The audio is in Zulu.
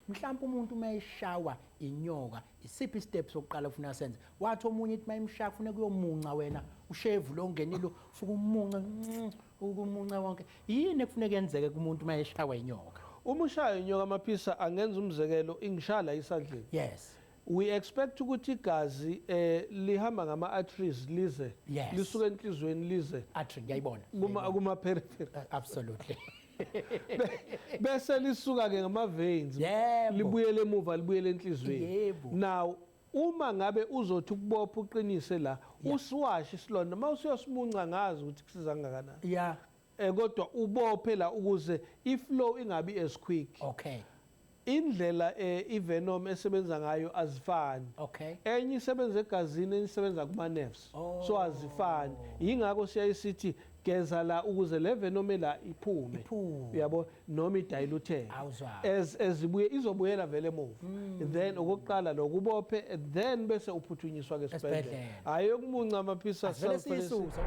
Mhlawumbe umuntu uma eshawa inyoka, isiphi step sokuqala kufuneka senze? Wathi omunye ithi mayimshaya kufuneka uyomunca wena ushevu lo ongenile, ufike umunce, ukumunca wonke. Yini ekufuneka yenzeke kumuntu uma eshawa inyoka? Uma ushaya inyoka, Maphisa, angenza umzekelo, ingishaya la esandleni. We expect ukuthi igazi lihamba ngama arteries lize lisuke enhlizweni lize Artery, ngiyayibona. kuma periphery. Absolutely. Bese lisuka ke ngama veins, libuyele emuva, libuyele enhlizweni. Now uma ngabe uzothi ukubopha uqinise la, usiwashe isilonda, uma usuyosimunca ngazi ukuthi kusiza kangakanani. Kodwa ubophe la ukuze iflow ingabi as quick. Indlela ivenom esebenza ngayo azifani. Enye isebenza egazini, enye isebenza kuma nerves. So azifani. Yingakho siyaye sithi geza la ukuze le venom la iphume. Iphume. Uyabo, noma idilute. Awuzwa. As ibuye izobuyela vele emuva. Then okokuqala lokubophe, then bese uphuthunyiswa ke esibhedlela. Esibhedlela. Hayi ukumunca, Maphisa. Asivele siyisuse. Siyisuse.